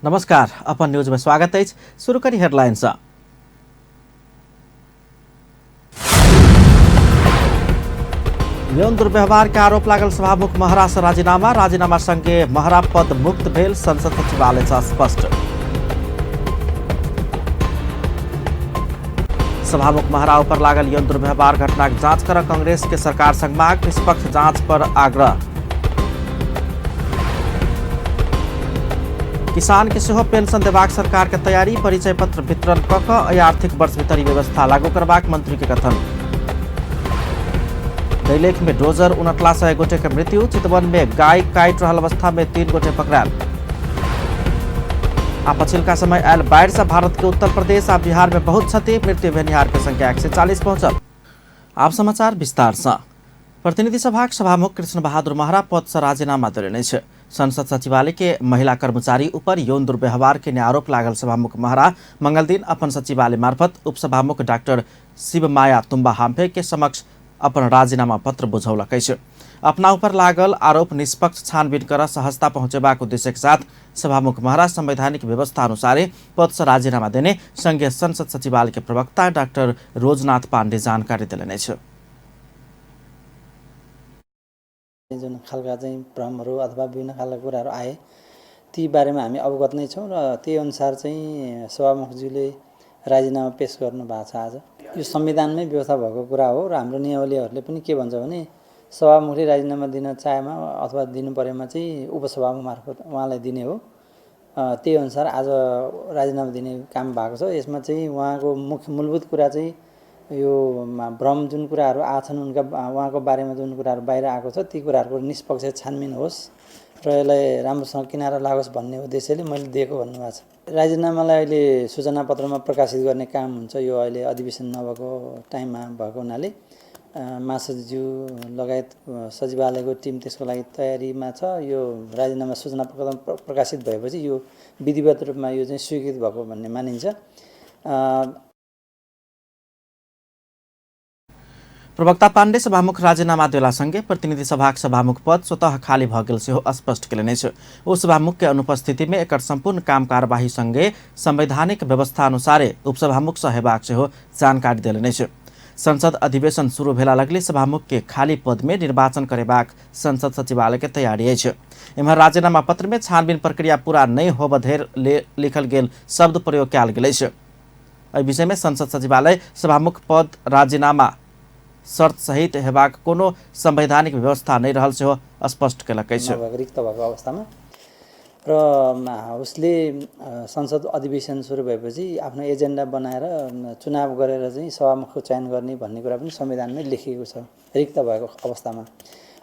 नमस्कार, अपन न्यूज में स्वागत अछि। शुरू करी हेडलाइन सँ। यौन दुर्व्यवहार के आरोप लागल सभामुख महरा से राजीनामा, राजीनामा संगे महरा पद मुक्त भेल संसद सचिवालय से स्पष्ट। सभामुख महरा ऊपर लागल यौन दुर्व्यवहार घटनाक जांच कर कांग्रेस के सरकार संग मांग, निष्पक्ष जांच पर आग्रह। किसान के सेहो पेंशन देबाक सरकार के तैयारी, परिचय पत्र वितरण क क एहि आर्थिक वर्ष भीतर ई व्यवस्था लागू करबाक मंत्री के कथन। दैलेख में डोजर उनटला से एक गोटे के मृत्यु, चितवन में गाय काटि रहल अवस्था में 3 गोटे पकड़ायल। आ पछिलका समय आयल बाढ़ि से भारत के उत्तर प्रदेश आ बिहार में बहुत क्षति, मृत्यु भेनिहार के संख्या 140 पहुंचल। आब समाचार विस्तार से। प्रतिनिधि सभाक सभामुख कृष्ण बहादुर महरा पद से राजीनामा देलनि अछि। संसद सचिवालय के महिला कर्मचारी ऊपर यौन दुर्व्यवहार के आरोप लागल सभामुख महरा मंगलदिन अपन सचिवालय मार्फत उपसभामुख डाक्टर शिवमाया तुम्बा हाम्फे के समक्ष अपन राजीनामा पत्र बुझौलक अछि। अपना ऊपर लागल आरोप निष्पक्ष छानबीन कर सहजता पहुंचेबाक उद्देश्य के साथ सभामुख महरा संवैधानिक व्यवस्था अनुसार पद से राजीनामा देने संघीय संसद सचिवालय के प्रवक्ता डाक्टर रोजनाथ पाण्डे जानकारी देलनि अछि। जुन खालका चाहिँ भ्रमहरू अथवा विभिन्न खालका कुराहरू आए ती बारेमा हामी अवगत नै छौँ र त्यही अनुसार चाहिँ सभामुखज्यूले राजीनामा पेश गर्नु भएको छ। आज यो संविधानमै व्यवस्था भएको कुरा हो र हाम्रो नियमावलीहरूले पनि के भन्छ भने सभामुखले राजीनामा दिन चाहेमा अथवा दिनु परेमा चाहिँ उपसभामुख मार्फत उहाँलाई दिने हो। त्यही अनुसार आज राजीनामा दिने काम भएको छ। यसमा चाहिँ उहाँको मुख्य मूलभूत कुरा चाहिँ यो भ्रम जुन कुराहरू आछन् उनका उहाँको बारेमा जुन कुराहरू बाहिर आएको छ ती कुराहरूको निष्पक्ष छानबिन होस् र यसलाई राम्रोसँग किनारा लागोस् भन्ने उद्देश्यले मैले दिएको भन्नुभएको छ। राजीनामालाई अहिले सूचना पत्रमा प्रकाशित गर्ने काम हुन्छ। यो अहिले अधिवेशन नभएको टाइममा भएको हुनाले महासचिवज्यू लगायत सचिवालयको टिम त्यसको लागि तयारीमा छ। यो राजीनामा सूचना पत्रमा प्रकाशित भएपछि यो विधिवत रूपमा यो चाहिँ स्वीकृत भएको भन्ने मानिन्छ। प्रवक्ता पाण्डे सभामुख राजीनामा देलासँगै प्रतिनिधि सभाक सभामुख पद स्वतः खाली भऽ गेल सेहो स्पष्ट केलनि अछि। ओ सभामुख के अनुपस्थिति में एकर सम्पूर्ण काम कार्यवाही संगे संवैधानिक व्यवस्था अनुसारे उपसभामुख सँ हेबाक सेहो जानकारी देलनि अछि। संसद अधिवेशन शुरू भेला लगले सभामुख के खाली पद में निर्वाचन करेबाक संसद सचिवालय के तैयारी अछि। एम्हर राजीनामा पत्र में छानबीन प्रक्रिया पूरा नहि होबऽ धरि लिखल गेल शब्द प्रयोग कयल गेल अछि। एहि विषय में संसद सचिवालय सभामुख पद राजीनामा शर्त सहित हेबाक कोनो संवैधानिक व्यवस्था नहि रहल सेहो स्पष्ट केलक अछि। रिक्त भएको अवस्थामा र उसले संसद अधिवेशन सुरु भएपछि आफ्नो एजेन्डा बनाएर चुनाव गरेर चाहिँ सभामुखको चयन गर्ने भन्ने कुरा पनि संविधानमै लेखिएको छ। रिक्त भएको अवस्थामा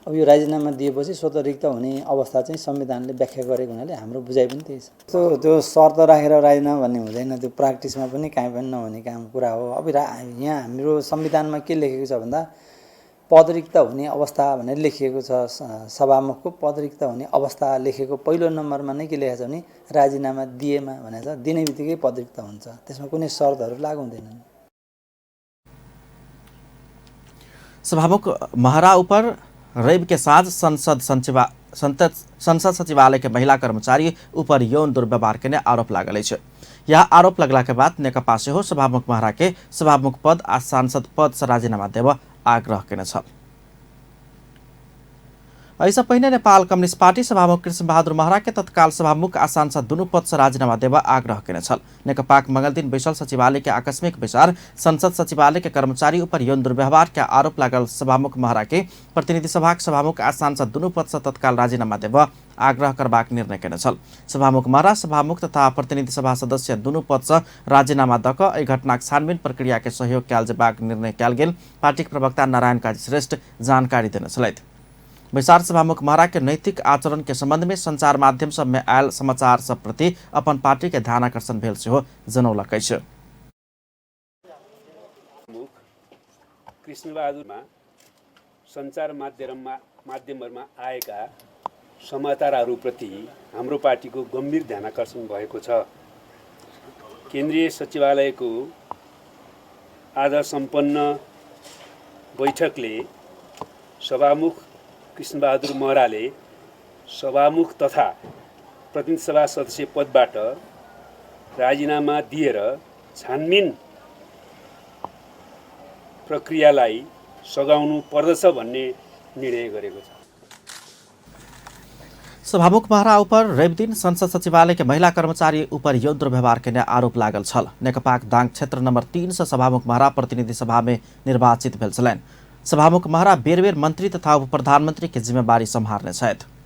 अब यो राजीनामा दिएपछि स्वतः रिक्त हुने अवस्था चाहिँ संविधानले व्याख्या गरेको हुनाले हाम्रो बुझाइ पनि त्यही छ। त्यो शर्त राखेर राजीनामा भन्ने हुँदैन, त्यो प्र्याक्टिसमा पनि काहीँ पनि नहुने काम कुरा हो। अब यहाँ हाम्रो संविधानमा के लेखेको छ भन्दा पद रिक्त हुने अवस्था भनेर लेखिएको छ। सभामुखको पद रिक्त हुने अवस्था लेखेको पहिलो नम्बरमा नै के लेखेको छ भने राजीनामा दिएमा भनेको छ। दिने बित्तिकै पद रिक्त हुन्छ, त्यसमा कुनै शर्तहरू लागु हुँदैनन्। सभामुख महरा उपर रवि के साँझ संसद सचिवालय के महिला कर्मचारी ऊपर यौन दुर्व्यवहार के आरोप लागल अछि। यह आरोप लगला के बाद नेकपा सेहो सभामुख महरा के सभामुख पद आ सांसद पद से राजीनामा देब आग्रह केने छल। एहिसँ पहिने नेपाल कम्युनिस्ट पार्टी सभामुख कृष्ण बहादुर महरा के तत्काल सभामुख आ सांसद दुनू पद से राजीनामा देब आग्रह केने छल। नेकपाक मंगलदिन बैसल सचिवालय के आकस्मिक बैसार संसद सचिवालय के कर्मचारी ऊपर यौन दुर्व्यवहार के आरोप लागल सभामुख महरा के प्रतिनिधि सभाक सभामुख आ सांसद दुनू पद से तत्काल राजीनामा देब आग्रह करबाक निर्णय केने छल। सभामुख महरा सभामुख तथा प्रतिनिधि सभा सदस्य दुनू पद से राजीनामा दऽ कऽ एहि घटनाक छानबीन प्रक्रिया के सहयोग कयल जेबाक निर्णय कयल गेल पार्टीक प्रवक्ता नारायण काजी श्रेष्ठ जानकारी देने छलथि। बैसार सभामुख महरा के नैतिक आचरण के संबंध में संचार माध्यम सब में आयल समाचार सब प्रति अपन पार्टी के ध्यानाकर्षण भेल सेहो जनौलक अछि। कृष्णबहादुरमा सञ्चार माध्यमहरूमा आएका समाचारहरूप्रति हाम्रो पार्टीको गम्भीर ध्यानाकर्षण भएको छ। केन्द्रीय सचिवालयको आज सम्पन्न बैठकले सभामुख कृष्णबहादुर महराले सभामुख तथा प्रतिनिधि सभा सदस्य पदबाट राजीनामा दिएर छानबिन प्रक्रियालाई सघाउनु पर्दछ भन्ने निर्णय गरेको छ। सभामुख महरा उपर रविदिन संसद सचिवालय के महिला कर्मचारी उपर यौन दुर्व्यवहार केने आरोप लागल छल। नेकपाक दाङ क्षेत्र नम्बर 3 से सभामुख महरा प्रतिनिधि सभा में निर्वाचित भेल छलनि। सभामुख महरा बेर बेर मंत्री तथा उप प्रधानमंत्री के जिम्मेवारी सम्हारने छथि।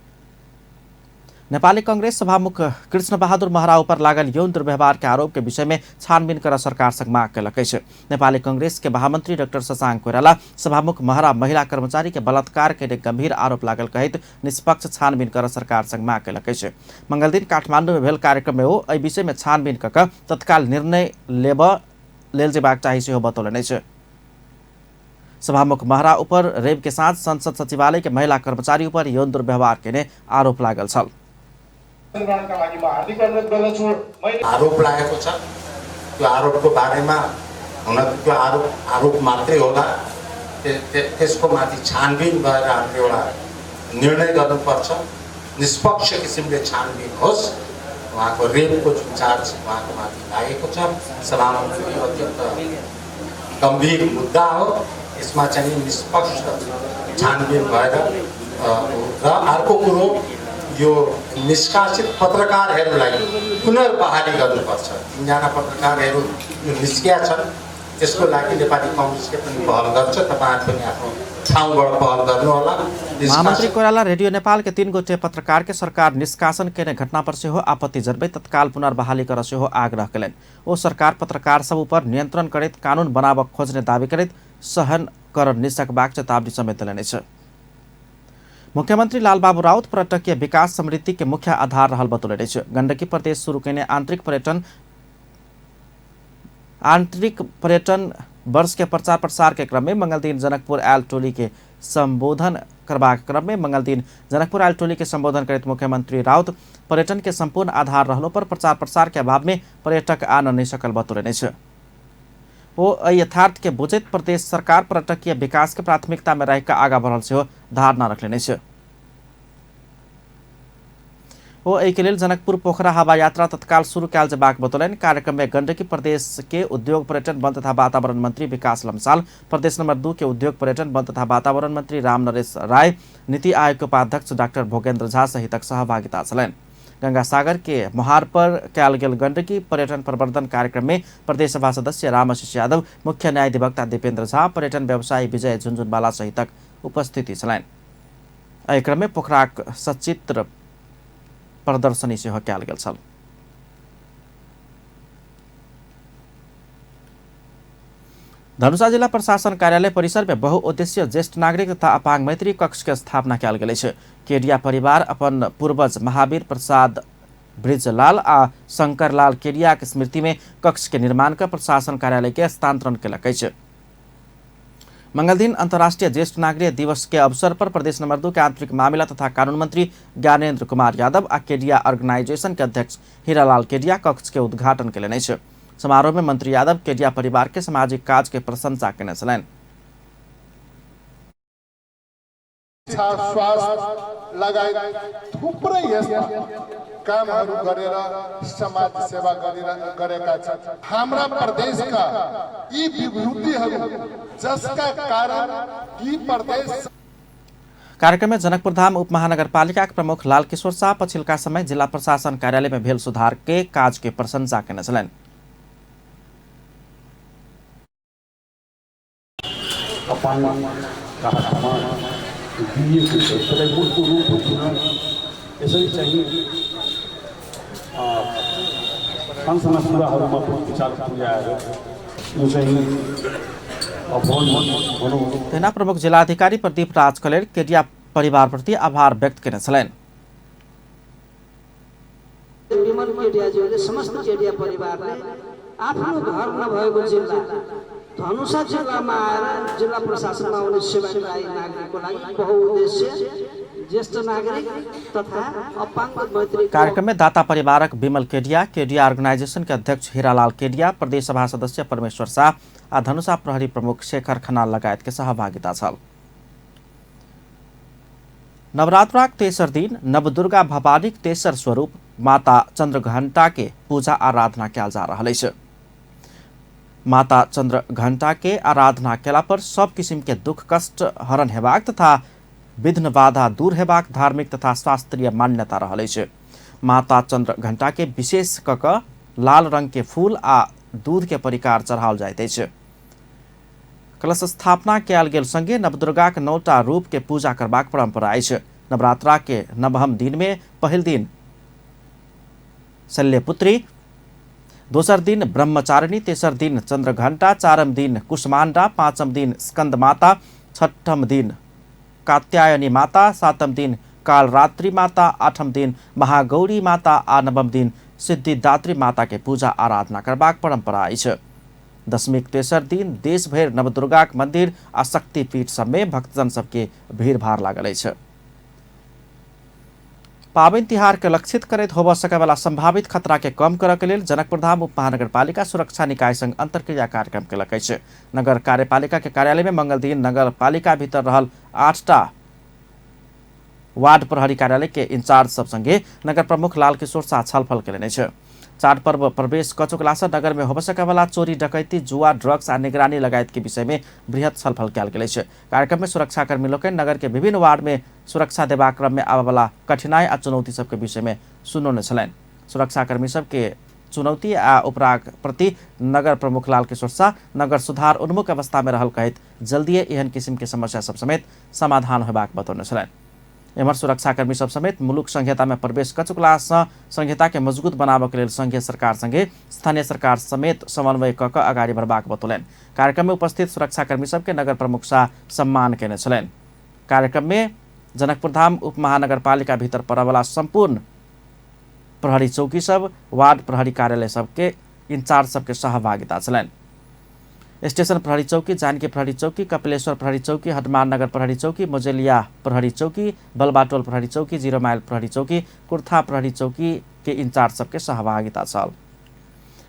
नेपाली कांग्रेस सभामुख कृष्ण बहादुर महरा उपर लागल यौन दुर्व्यवहार के आरोप के विषय में छानबीन कर सरकार संग माग केलक अछि। नेपाली कांग्रेस के महामंत्री डाक्टर शशांक कोइराला सभामुख महरा महिला कर्मचारी के बलात्कार के गंभीर आरोप लागल कहैत निष्पक्ष छानबीन कर सरकार संग माग केलक अछि। मंगलदिन काठमांडू में भेल कार्यक्रम में ओ एहि विषय में छानबीन क तत्काल निर्णय लेल जेबाक चाही सेहो बतौलनि अछि। सभामुख महरा उपर रवि के साथ संसद सचिवालय के महिला कर्मचारी उपर यौन दुर्व्यवहार केने आरोप लागल छल। आरोप लागेको छ, त्यो आरोपको बारेमा हुन त्यो आरोप मात्रै होला, त्यसको माथि छानबिन भएर हामीले एउटा निर्णय गर्नुपर्छ। निष्पक्ष किसिमले छानबिन होस्। उहाँको रेपको जुन चार्ज उहाँको माथि लागेको छ सभामुखको यो अत्यन्त गम्भीर मुद्दा हो। यसमा चाहिँ निष्पक्ष छानबिन भएर र अर्को कुरो यो निष्कासित पत्रकारहरूलाई पुनर्बहाली गर्नुपर्छ। 3 जना पत्रकारहरू यो निस्किया छन्, त्यसको लागि नेपाली कङ्ग्रेसले पनि पहल गर्छ। तपाईँहरू पनि आफ्नो ठाउँबाट पहल गर्नुहोला। महामन्त्री कोइराला रेडियो नेपाल के 3 गोटे पत्रकार के सरकार निष्कासन केने घटना पर सेहो आपत्ति जतबैत तत्काल पुनर्बहाली कर सेहो आग्रह केलनि। ओ सरकार पत्रकार सब उपर नियंत्रण करैत कानून बनाबक खोज्ने दावी करैत सहन कर निसकबाक चेतावनी समेत देलनि अछि। मुख्यमंत्री लालबाबू राउत पर्यटकीय विकास समृद्धि के मुख्य आधार रहल बतौलनि अछि। गंडकी प्रदेश शुरू केने आंतरिक पर्यटन वर्ष के प्रचार प्रसार के क्रम में मंगलदिन जनकपुर आयल टोली के संबोधन करबाक क्रम में मंगलदिन जनकपुर आयल टोली के संबोधन करैत मुख्यमंत्री राउत पर्यटन के संपूर्ण आधार रहलो पर प्रचार प्रसार के अभाव में पर्यटक आन नहीं सकल बतौलनि अछि। ओ एहि यथार्थ के बुझैत प्रदेश सरकार पर्यटकीय विकास के प्राथमिकता में रहिकऽ आगाँ बढ़ल सेहो धारणा रखलनि अछि। ओ एहि के लेल जनकपुर पोखरा हवा यात्रा तत्काल शुरू कयल जेबाक बतौलनि। कार्यक्रम में गंडकी प्रदेश के उद्योग पर्यटन वन तथा वातावरण मंत्री विकास लम्साल, प्रदेश नंबर 2 के उद्योग पर्यटन वन तथा वातावरण मंत्री राम नरेश राय, नीति आयोग के उपाध्यक्ष डाक्टर भोगेन्द्र झा सहितक सहभागिता छलनि। गंगा सागर के मोहार पर कयल गेल गंडकी पर्यटन प्रवर्धन कार्यक्रम में प्रदेश सभा सदस्य रामआशीष यादव, मुख्य न्यायाधिवक्ता दीपेंद्र झा, पर्यटन व्यवसायी विजय झुनझुनवाला सहितक उपस्थिति छलनि। एहि क्रम में पोखराक सचित्र प्रदर्शनी सेहो कयल गेल छल। धनुषा जिला प्रशासन कार्यालय परिसर में बहुउद्देशीय ज्येष्ठ नागरिक तथा अपांग मैत्री कक्ष के स्थापना कयल गेल अछि। केडिया परिवार अपन पूर्वज महावीर प्रसाद ब्रिजलाल आ शंकरलाल केडिया के स्मृति में कक्ष के निर्माण कर प्रशासन कार्यालय के हस्तांतरण केलक अछि। मंगलदिन अंतर्राष्ट्रीय ज्येष्ठ नागरिक दिवस के अवसर पर प्रदेश नंबर 2 के आंतरिक मामिला तथा कानून मंत्री ज्ञानेन्द्र कुमार यादव आ केडिया ऑर्गेनाइजेशन के अध्यक्ष हीरालाल केडिया कक्ष के उद्घाटन केलनि अछि। समारोह में मंत्री यादव केडिया परिवार के सामाजिक काज के प्रशंसा केने छलनि। स्वास्थ्य लगायत थुप्रै यस्ता कामहरू गरेर समाज सेवा गरेका छन्। हाम्रा प्रदेशका यी विभूतिहरू जसका कारण यी प्रदेश। कार्यक्रम में जनकपुरधाम उपमहानगरपालिका के प्रमुख लालकिशोर शाह पछिल्का समय जिला प्रशासन कार्यालय में भेल सुधार के काज के प्रशंसा केने छलनि। दिएको छ, त्यसलाई मूलको रूप दिन यसरी चाहिँ सानसाना कुराहरूमा पनि विचार पुर्याएर यो चाहिँ भनौँ। तहिना प्रमुख जिलाधिकारी प्रदीप राज कलेर केडिया परिवारप्रति आभार व्यक्त केने छलनि। विमल केडियाज्यूले समस्त केडिया परिवारले आफ्नो घर नभएको जिल्ला धनुषा जिल्लामा आएर जिल्ला प्रशासनमा आउने सेवाग्राही नागरिकको लागि बहुउद्देश्य ज्येष्ठ नागरिक तथा अपाङ्ग मैत्री। कार्यक्रम में दाता परिवारक विमल केडिया, केडिया ऑर्गेनाइजेशन के अध्यक्ष हीरालाल केडिया, प्रदेश सभा सदस्य परमेश्वर शाह आ धनुषा प्रहरी प्रमुख शेखर खनाल लगायत के सहभागिता छल। नवरात्राक तेसर दिन नवदुर्गा भवानीक तेसर स्वरूप माता चंद्रघंटा के पूजा आराधना कयल जा रहल अछि। माता चंद्रघंटा के आराधना केला पर सब किसिम के दुख कष्ट हरण हेबाक तथा विघ्न बाधा दूर हेबाक धार्मिक तथा शास्त्रीय मान्यता रहल अछि। माता चंद्रघंटा के विशेष क क लाल रंग के फूल आ दूध के परिकार चढ़ाओल जाइत अछि। कलश स्थापना कयल गेल संगे नवदुर्गाक 9टा रूप के पूजा करबाक परंपरा अछि। नवरात्रा के नवम दिन में पहिल दिन शल्यपुत्री, दोसर दिन ब्रह्मचारिणी, तेसर दिन चंद्रघंटा, चारम दिन कुष्मांडा, पांचम दिन स्कंद माता, छठम दिन कात्यायनी माता, सातम दिन कालरात्रि माता, आठम दिन महागौरी माता आ नवम दिन सिद्धिदात्री माता के पूजा आराधना करबाक परंपरा अछि। दशमीक तेसर दिन देशभरि नवदुर्गाक मंदिर आ शक्तिपीठ सब में भक्तजन सबके भीड़भाड़ लागल अछि। पाबनि तिहार के लक्षित करैत होबय सकयवला संभावित खतरा के कम करय के लेल जनकपुरधाम उप महानगरपालिका सुरक्षा निकाय संग अंतर्क्रिया कार्यक्रम केलक अछि। नगर कार्यपालिका के कार्यालय में मंगल दिन नगरपालिका भीतर रहल 8टा वार्ड प्रहरी कार्यालय के इंचार्ज सब संगे नगर प्रमुख लालकिशोर शाह छलफल केलनि अछि। चाड पर्व प्रवेश क चुकला से नगर में होबय सकयवला चोरी, डकैती, जुआ, ड्रग्स आ निगरानी लगायत के विषय में बृहत छलफल कयल गेल अछि। कार्यक्रम में सुरक्षाकर्मी लोकनि नगर के विभिन्न वार्ड में सुरक्षा देबाक क्रम में आबयवला कठिनाई आ चुनौती सबके विषय में सुनौने छलनि। सुरक्षाकर्मी सबके चुनौती आ उपराग प्रति नगर प्रमुख लालकिशोर शाह नगर सुधार उन्मुख अवस्था में रहल कहैत जल्दिए एहन किसिम के समस्या सब समेत समाधान होबाक बतौने छलनि। एम्हर सुरक्षाकर्मी सब समेत मुलुक संहिता में प्रवेश क चुकला सँ संहिता के मजबूत बनाबऽ के लेल संघीय सरकार संगे स्थानीय सरकार समेत समन्वय क क अगाडि बढ़बाक बतौलनि। कार्यक्रम में उपस्थित सुरक्षाकर्मी सबके नगर प्रमुख शाह सम्मान केने छलनि। कार्यक्रम में जनकपुरधाम उप महानगरपालिका भीतर पड़यवला सम्पूर्ण प्रहरी चौकी सब, वार्ड प्रहरी कार्यालय सबके इंचार्ज सबके सहभागिता छलनि। स्टेशन प्रहरी चौकी, जानकी प्रहरी चौकी, कपिलेश्वर प्रहरी चौकी, हनुमान नगर प्रहरी चौकी, मोजेलिया प्रहरी चौकी, बलबाटोल प्रहरी चौकी, जीरो माइल प्रहरी चौकी, कुर्था प्रहरी चौकी के इंचार्ज सबके सहभागिता छल।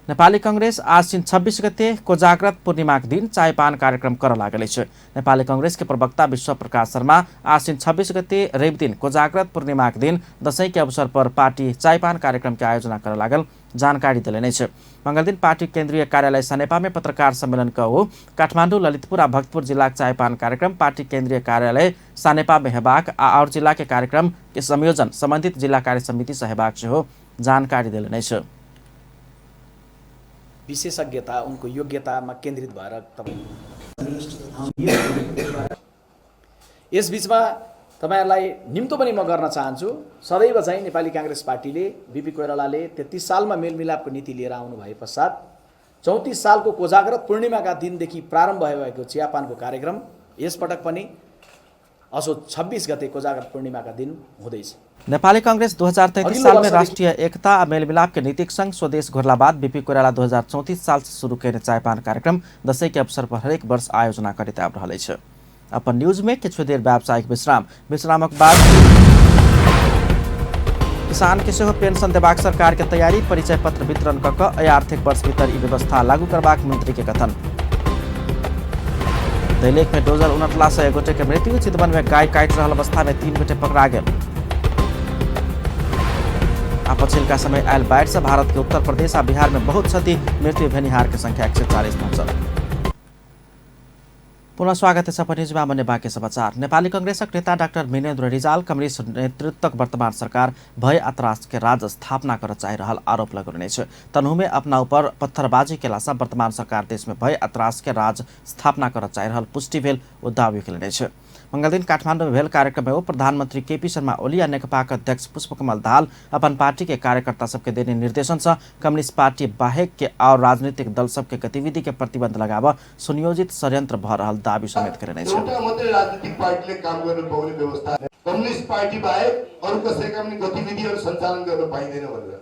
नेपाली कांग्रेस आश्विन 26 गते कोजाग्रत पूर्णिमाक दिन चायपान कार्यक्रम कर लागल अछि। नेपाली कांग्रेस के प्रवक्ता विश्व प्रकाश शर्मा आश्विन 26 गते रवि दिन कोजाग्रत पूर्णिमाक दिन दशैं के अवसर पर पार्टी चायपान कार्यक्रम के आयोजना कर लागल जानकारी देलनि अछि। मंगलदिन पार्टी केन्द्रीय कार्यालय सनेपा में पत्रकार सम्मेलन क ओ काठमाडौँ, ललितपुर आ भक्तपुर जिलाक चायपान कार्यक्रम पार्टी केन्द्रीय कार्यालय सानेपा में हेबाक आ और जिला के कार्यक्रम के संयोजन संबंधित जिला कार्य समिति से हेबाक सेहो जानकारी देलनि अछि। विशेषज्ञता उनको योग्यतामा केन्द्रित भएर तपाईँ यस बिचमा तपाईहरुलाई निम्तो पनि म गर्न चाहन्छु। सदैव चाहिँ नेपाली कांग्रेस पार्टीले बीपी कोइरालाले 33 सालमा मेलमिलापको नीति लिएर आउनु भए पश्चात 34 सालको कोजाग्रत पूर्णिमाका दिनदेखि प्रारम्भ भएको चियापानको कार्यक्रम यसपटक पनि असोज 26 गते कोजाग्रत पूर्णिमाका दिन हुँदैछ। नेपाली कांग्रेस 2033 साल में राष्ट्रिय एकता आ मेलमिलाप के नीतिक संग स्वदेश घुरला बाद बीपी कोइराला 2034 साल से शुरू केने चायपान कार्यक्रम दशैं के अवसर पर हरेक वर्ष आयोजना करैत आबि रहल अछि। अपन न्यूज में किछु देर व्यावसायिक विश्राम, विश्रामक बाद किसान के सेहो पेंशन देबाक सरकार के तैयारी, परिचय पत्र वितरण क क एहि आर्थिक वर्ष भीतर ई व्यवस्था लागू करबाक मंत्री के कथन। दैलेख में डोजर उनटला से एक गोटे के मृत्यु, चितवन में गाय काटि रहल अवस्था में 3 गोटे पकड़ा गेल। आ पछिलका समय आयल बाढ़ि से भारत के उत्तर प्रदेश आ बिहार में बहुत क्षति, मृत्यु भेनिहार के संख्या 140 पहुंचल। पुनः स्वागत है अपन न्यूजमा मने बाँकी समाचार। नेपाली कांग्रेसक नेता डाक्टर मिनेन्द्र रिजाल कम्युनिस्ट नेतृत्वक वर्तमान सरकार भय आ त्रास के राज स्थापना कर चाहि रहल आरोप लगौने अछि। तनहुमे अपना ऊपर पत्थरबाजी केला सँ वर्तमान सरकार देश में भय आ त्रास के राज स्थापना कर चाहि रहल पुष्टि भेल ओ दावी केलनि अछि। मंगलदिन काठमाडौँ में भेल कार्यक्रम में ओ प्रधानमंत्री केपी शर्मा ओली आ नेकपाक अध्यक्ष पुष्पकमल दाहाल अपन पार्टी के कार्यकर्ता सबके देने निर्देशन से कम्युनिस्ट पार्टी बाहेक के और राजनीतिक दल सबके गतिविधि के प्रतिबंध लगाव सुनियोजित षड्यंत्र भ रहल दावी समेत केलनि अछि। एउटा मात्रै राजनीतिक पार्टीले काम गर्न पाउने व्यवस्था कम्युनिस्ट पार्टी बाहेक अरू कसैका पनि गतिविधिहरू सञ्चालन गर्न पाइँदैन भनेर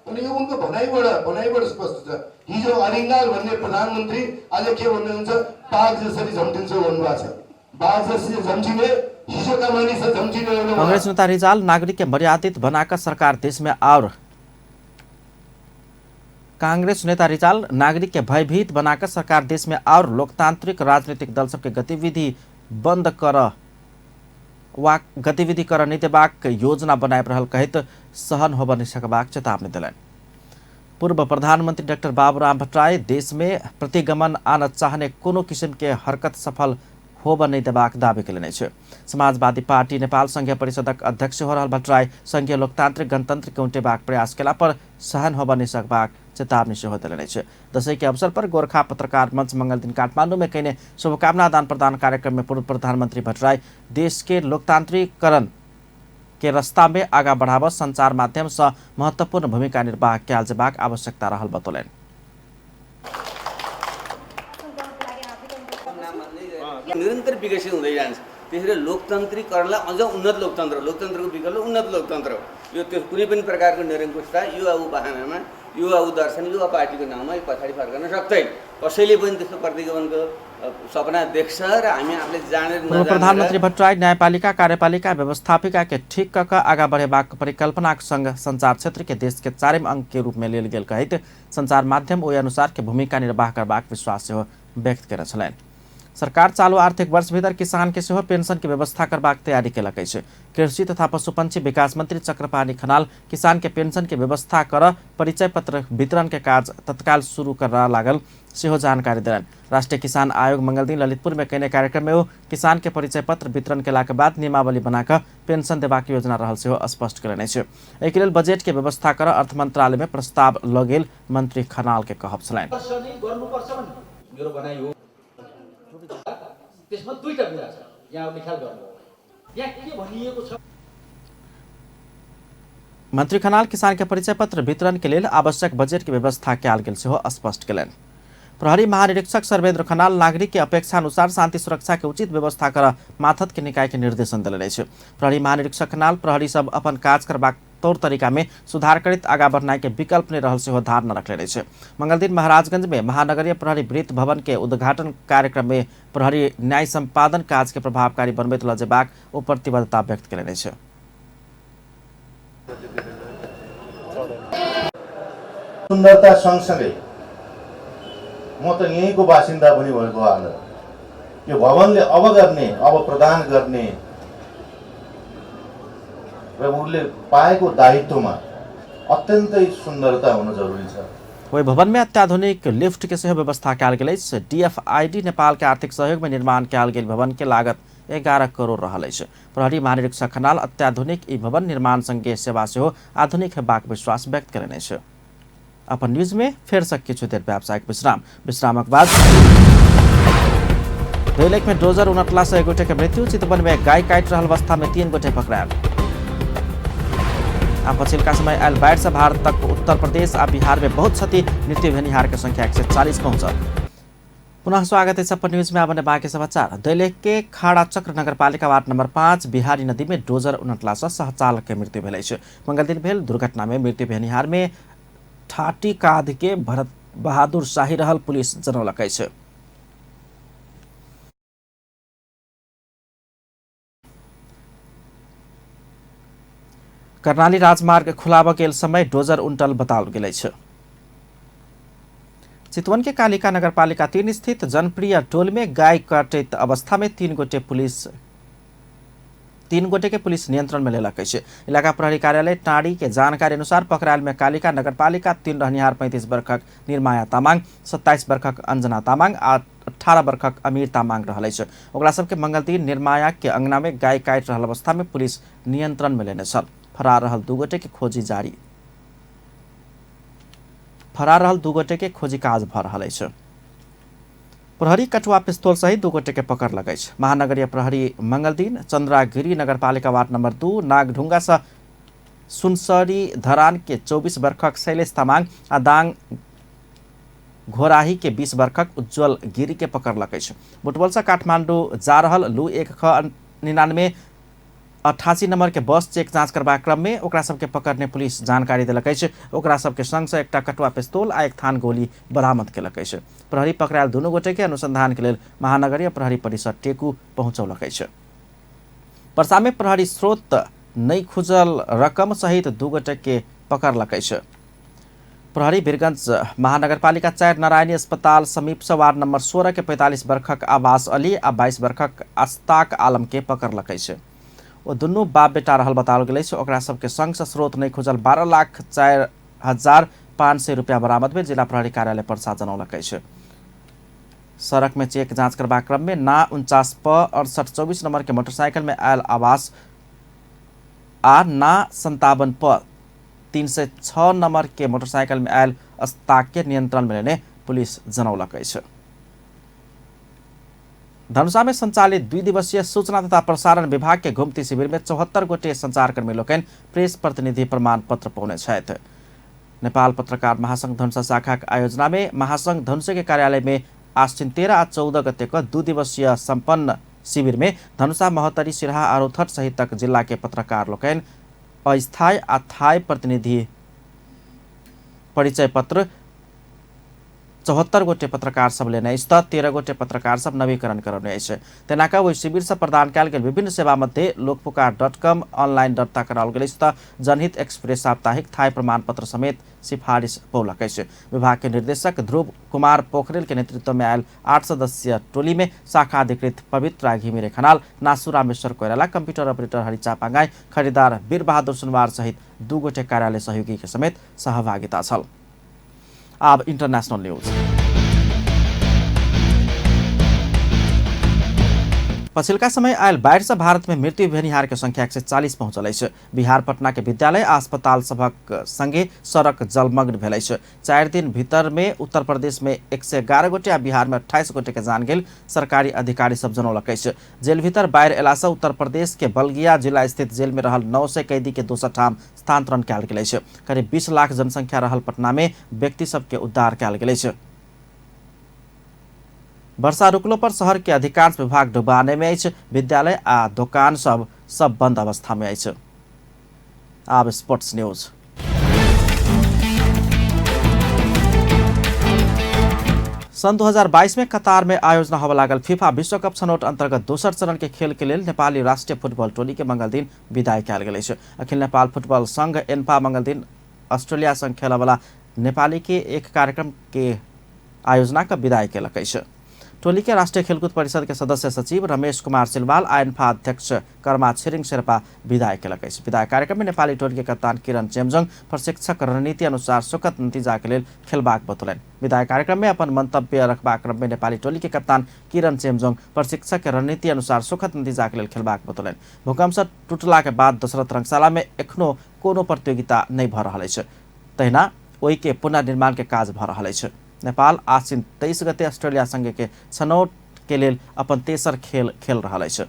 अनि यो उनको भनाइबाट स्पष्ट छ। हिजो अरिङ्गाल भन्ने प्रधानमन्त्री आज के भन्नुहुन्छ, बाघ जसरी झम्टिन्छ भन्नुभएको छ। बाघ जसरी झम्टिने हिजोका मानिसहरू झम्टिने होइन। कांग्रेस नेता रिजाल नागरिक के मर्यादित बनाकर सरकार देश में और कांग्रेस नेता रिजाल नागरिक के भयभीत बनाकर सरकार देश में और लोकतांत्रिक राजनीतिक दल सबके गतिविधि बंद कर वा गतिविधि कर नहि देबाक योजना बनाबि रहल कहैत सहन होबऽ नहि सकबाक चेतावनी देलनि। पूर्व प्रधानमंत्री डाक्टर बाबूराम भट्टराई देश में प्रतिगमन आन चाहने कोनो किसिम के हरकत सफल होबऽ नहि देबाक दावी केलनि अछि। समाजवादी पार्टी नेपाल संघीय परिषदक अध्यक्ष हो रहल भट्टराई संघीय लोकतांत्रिक गणतंत्र के उल्टेबाक प्रयास केला पर सहन होबऽ नहि सकबाक चेतावनी सेहो देलनि अछि। दशैं के अवसर पर गोरखा पत्रकार मंच मंगल दिन काठमांडू में कयने शुभकामना आदान प्रदान कार्यक्रम में पूर्व प्रधानमंत्री भट्टराई देश के लोकतांत्रिकरण के रास्ता में आगा बढ़ाबऽ संचार माध्यम से महत्वपूर्ण भूमिका निर्वाह कयल जेबाक आवश्यकता रहल बतौलनि। निरन्तर विकसित हुँदै जान्छ, त्यसैले लोकतान्त्रिकरणलाई अझ उन्नत लोकतन्त्र, लोकतन्त्रको विकल्प उन्नत लोकतन्त्र हो। यो त्यो कुनै पनि प्रकारको निरङ्कुशता युवा बहानामा, युवा दर्शन, युवा पार्टीको नाममा यो पछाडि फर्कन सक्दैन। कसैले पनि त्यस्तो प्रतिगमनको सपना देख्छ र हामी आफूले जानेर पूर्व प्रधानमन्त्री भट्टराई न्यायपालिका, कार्यपालिका, व्यवस्थापिका के ठीक क आगा बढ़ेबाक परिकल्पनाक संग संचार क्षेत्र के देश के चारिम अंग के रूप में लेल गेल कहैत संचार माध्यम ओहि अनुसार के भूमिका निर्वाह करबाक विश्वास सेहो व्यक्त केने छलनि। सरकार चालू आर्थिक वर्ष भीतर किसान के सेहो पेंशन के व्यवस्था करबाक तैयारी केलक अछि। कृषि तथा पशुपक्षी विकास मंत्री चक्रपाणी खनाल किसान के पेंशन के व्यवस्था कर परिचय पत्र वितरण के काज तत्काल शुरू कर लागल सेहो जानकारी देलनि। राष्ट्रीय किसान आयोग मंगलदिन ललितपुर में कयने कार्यक्रम में ओ किसान के परिचय पत्र वितरण केलाक बाद नियमावली बनाकऽ पेंशन देबाक योजना रहल सेहो स्पष्ट केलनि अछि। एहिके लेल बजट के व्यवस्था कर अर्थ मंत्रालय में प्रस्ताव लऽ गेल मंत्री खनाल के कहब छलनि। त्यसमा दुईटा कुरा छ, यहाँहरूले ख्याल गर्नु। यहाँ के भनिएको छ? मंत्री खनाल किसान के परिचय पत्र वितरण के लेल आवश्यक बजट के व्यवस्था कयल गेल सेहो स्पष्ट केलनि। प्रहरी महानिरीक्षक सर्वेन्द्र खनाल नागरिक के अपेक्षा अनुसार शांति सुरक्षा के उचित व्यवस्था कर माथत के निकाय के निर्देशन देलनि अछि। प्रहरी महानिरीक्षक खनाल प्रहरी सब अपन काज करबाक तौर तरीका में सुधार करैत आगा बढ़नाइ के विकल्प नहि रहल सेहो धारणा रखलनि अछि। मंगलदिन महाराजगंज में महानगरीय प्रहरी वृत्त भवन के उद्घाटन कार्यक्रम में प्रहरी न्याय संपादन काज के प्रभावकारी बनबैत लऽ जेबाक ओ प्रतिबद्धता व्यक्त केलनि अछि। सुन्दरता सँगसँगै म त यहीँको बासिन्दा पनि भएको हाल यो भवनले अब गर्ने, अब प्रदान गर्ने र उनले पाएको दायित्वमा अत्यन्तै सुन्दरता हुन जरुरी छ। ओहि भवन में अत्याधुनिक लिफ्ट के सेहो व्यवस्था कयल गेल अछि। डीएफआईडी नेपाल के आर्थिक सहयोग में निर्माण कयल गेल भवन के लागत 11 करोड़ रहल अछि। प्रहरी महानिरीक्षक खनाल अत्याधुनिक ई भवन निर्माण संगे सेवा सेहो आधुनिक हेबाक विश्वास व्यक्त केलनि अछि। अपन न्यूज में फेर से किछु देर व्यावसायिक विश्राम, विश्रामक बाद दैलेख में डोजर उनटला से एक गोटे के मृत्यु, चितवन में गाय काटि रहल अवस्था में 3 गोटे पकड़ायल। आ पछिलका समय आयल बाढ़ि से भारतक उत्तर प्रदेश आ बिहार में बहुत क्षति, मृत्यु भेनिहार के संख्या 140 पहुंचल। पुनः स्वागत है अपन न्यूज में। अब बाँकी समाचार। दैलेख के खाड़ा चक्र नगरपालिका वार्ड नंबर 5 बिहारी नदी में डोजर उनटला से सहचालक के मृत्यु भेल अछि। मंगलदिन भेल दुर्घटना में मृत्यु भेनिहार में ठाटी काध के भरत बहादुर शाही रहल पुलिस जनौलक अछि। कर्णाली राजमार्ग खुलाबऽ गेल समय डोजर उनटल बताओल गेल अछि। चितवन के कालिका नगरपालिका 3 स्थित जनप्रिय टोल में गाय काटैत अवस्था में 3 गोटे के पुलिस नियंत्रण में लेलक अछि। इलाका प्रहरी कार्यालय टाँडी के जानकारी अनुसार पकड़ायल में कालिका नगरपालिका 3 रहनिहार 35 वर्षक निर्माया तामाङ, 27 वर्षक अंजना तामाङ आ 18 वर्षक अमीर तामाङ रहल अछि। ओकरा सबके मंगलदिन निर्माया के अंगना में गाय काटि रहल अवस्था में पुलिस नियंत्रण में लेने छल। फरार रहल 2 गोटे के खोजी जारी, फरार रहल 2 गोटे के खोजी काज भऽ रहल अछि। प्रहरी कटुआ पिस्तौल सहित 2 गोटे के पकड़लक अछि। महानगरीय प्रहरी मंगलदिन चंद्रागिरी नगरपालिका वार्ड नंबर 2 नागढुंगा से सुनसरी धरान के 24 वर्षक शैलेश तामाङ आ दाङ घोराही के 20 वर्षक उज्जवल गिरी के पकड़लक अछि। बुटवल से काठमांडू जा रहल लू 1 ख 99 88 नंबर के बस चेक जांच करबाक क्रम में ओकरा सबके पकड़ने पुलिस जानकारी देलक अछि। ओकरा सबके संग से एकटा कटुआ पिस्तौल आ एक थान गोली बरामद केलक अछि। प्रहरी पकड़ायल दुनू गोटे के अनुसंधान के लेल महानगरीय प्रहरी परिसर टेकू पहुंचौलक अछि। परसा में प्रहरी स्रोत नहि खुजल रकम सहित 2 गोटे के पकड़लक अछि। प्रहरी वीरगंज महानगरपालिका 4 नारायणी अस्पताल समीप से वार्ड नंबर 16 के 45 वर्षक आवास अली आ 22 वर्षक अस्ताक आलम के पकड़लक अछि। ओ दुनू बाप बेटा रहल बताओल गेल अछि। ओकरा सबके संग से स्रोत नहि खुजल 12,04,500 रुपया बरामद भेल जिला प्रहरी कार्यालय पर्सा जनौलक अछि। सड़क में चेक जांच करबाक क्रम में ना 49 प 68 24 नंबर के मोटरसाइकिल में आयल आवास आ ना 57 प 306 नंबर के मोटरसाइकिल में आयल अस्ताक के नियंत्रण में लेने पुलिस जनौलक अछि। धनुषा में संचालित द्विदिवसीय सूचना तथा प्रसारण विभाग के घुमती शिविर में 74 गोटे संचारकर्मी लोकनि प्रेस प्रतिनिधि प्रमाण पत्र पौने छथि। नेपाल पत्रकार महासंघ धनुषा शाखा के आयोजना में महासंघ धनुषा के कार्यालय में आश्विन 13 आ 14 गते का द्विदिवसीय संपन्न शिविर में धनुषा, महोत्तरी, सिरहा आ रौतहट सहितक जिला के पत्रकार लोकनि अस्थायी आ थाई प्रतिनिधि परिचय पत्र 74 गोटे पत्रकार सब लेने अछि त 13 गोटे पत्रकार सब नवीकरण करौने अछि। तेना कऽ ओहि शिविर से प्रदान कयल गेल विभिन्न सेवा मध्ये लोकपुकार.com ऑनलाइन दर्ता कराओल गेल अछि त जनहित एक्सप्रेस साप्ताहिक थाई प्रमाण पत्र समेत सिफारिश पौलक अछि। विभाग के निर्देशक ध्रुव कुमार पोखरेल के नेतृत्व में आयल 8 सदस्यीय टोली में शाखा अधिकृत पवित्रा घिमिरे खनाल, नासु रामेश्वर कोइराला, कंप्यूटर ऑपरेटर हरिचा पांगाई, खरीदार वीरबहादुर सुनवार सहित 2 गोटे कार्यालय सहयोगी के समेत सहभागिता छल। अब इंटरनेशनल न्यूज। पछिल्का समय आयल बाढ़ि से भारत में मृत्यु भेनिहार के संख्या 140 पहुंचल अछि। बिहार पटना के विद्यालय आ अस्पताल सभक संगे सड़क जलमग्न भेल अछि। 4 दिन भीतर में उत्तर प्रदेश में 111 गोटे आ बिहार में 28 गोटे के जान गेल सरकारी अधिकारी सब जनौलक अछि। जेल भीतर बाढ़ि अयला से उत्तर प्रदेश के बलगिया जिला स्थित जेल में रहल 900 कैदी के दोसर ठाम स्थानांतरण कयल गेल अछि। करीब 20 लाख जनसंख्या रहल पटना में व्यक्ति सबके उद्धार कयल गेल अछि। वर्षा रुकलो पर शहर के अधिकांश विभाग डुबाने में अछि। विद्यालय आ दुकान सब सब बंद अवस्था में अछि। आब स्पोर्ट्स न्यूज। सन् 2022 में कतार में आयोजना होबय लागल फीफा विश्वकप छनौट अंतर्गत दोसर चरण के खेल के लेल नेपाली राष्ट्रिय फुटबॉल टोली के मंगल दिन विदाई कयल गेल अछि। अखिल नेपाल फुटबॉल संघ एन्फा मंगल दिन ऑस्ट्रेलिया संग खेलयवला नेपाली के एक कार्यक्रम के आयोजना का विदाई केलक अछि। टोली के राष्ट्रिय खेलकूद परिषद के सदस्य सचिव रमेश कुमार सिलवाल आ एन्फा अध्यक्ष कर्मा छिरिङ शेर्पा विदाई केलक अछि। विदाई कार्यक्रम में नेपाली टोली के कप्तान किरण चेम्जोङ प्रशिक्षक रणनीति अनुसार सुखद नतीजा के लेल खेलबाक बतौलनि। विदाई कार्यक्रम में अपन मंतव्य रखबाक क्रम में नेपाली टोली के कप्तान किरण चेम्जोङ प्रशिक्षक के रणनीति अनुसार सुखद नतीजा के लेल खेलबाक बतौलनि। भूकंप से टूटला के बाद दशरथ रंगशाला में एखनो कोनो प्रतियोगिता नहीं भऽ रहल अछि, तहिना ओहि के पुनर्निर्माण के काज भऽ रहल अछि। नेपाल आश्विन 23 गते ऑस्ट्रेलिया संगे के छनौट के लेल अपन तेसर खेल खेल रहल अछि।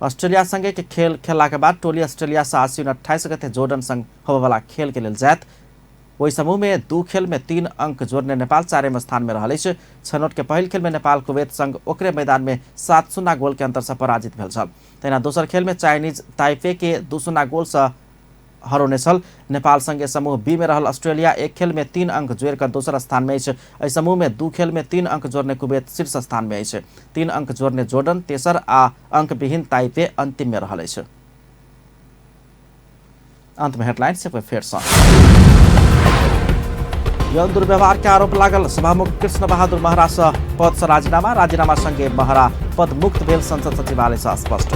ऑस्ट्रेलिया संगे के खेल खेलला के बाद टोली ऑस्ट्रेलिया से आश्विन 28 गते जोर्डन संग होबयवला खेल के लेल जायत। ओहि समूह में 2 खेल में 3 अंक जोड़ने नेपाल 4 स्थान में रहल अछि। छनौट के पहिल खेल में नेपाल कुवैत संग ओकरे मैदान में 7-0 गोल के अंतर से पराजित भेल छल। तहिना दोसर खेल में चाइनीज ताइपे के 2-0 गोल से हरौने छल। नेपाल संगे समूह बी में रहल ऑस्ट्रेलिया 1 खेल में 3 अंक जोड़ कर दोसर स्थान में अछि। एहि समूह में 2 खेल में 3 अंक जोड़ने कुवैत शीर्ष स्थान में अछि। 3 अंक जोड़ने जोर्डन तेसर आ अंक विहीन ताइपे अंतिम में रहल अछि। अंत में हेडलाइन से फेर सँ यौन दुर्व्यवहार के आरोप लागल सभामुख कृष्ण बहादुर महरा से पद से राजीनामा, राजीनामा संगे महरा पद मुक्त भेल संसद सचिवालय से स्पष्ट।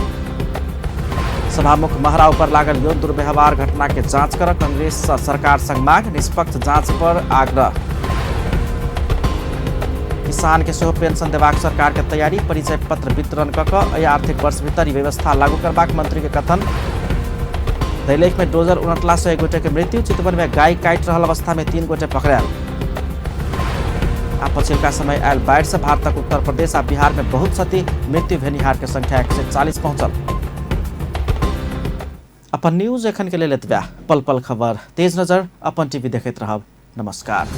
सभामुख महरा ऊपर लागल यौन दुर्व्यवहार घटना के जांच कर कांग्रेस सरकार संग मांग, निष्पक्ष जांच पर आग्रह। किसान के सेहो पेंशन देबाक सरकार के तैयारी, परिचय पत्र वितरण क क एहि आर्थिक वर्ष भीतर ई व्यवस्था लागू करबाक मंत्री के कथन। दैलेख में डोजर उनटला से 1 गोटे के मृत्यु, चितवन में गाय काटि रहल अवस्था में 3 गोटे पकड़ायल। आ पछिल्का समय आयल बाढ़ि से भारतक उत्तर प्रदेश आ बिहार में बहुत क्षति, मृत्यु भेनिहार के संख्या 140 पहुंचल। अपन न्यूज एखन के लेल एतबे। पल पल खबर तेज नजर अपन टीवी देखैत रहब। नमस्कार।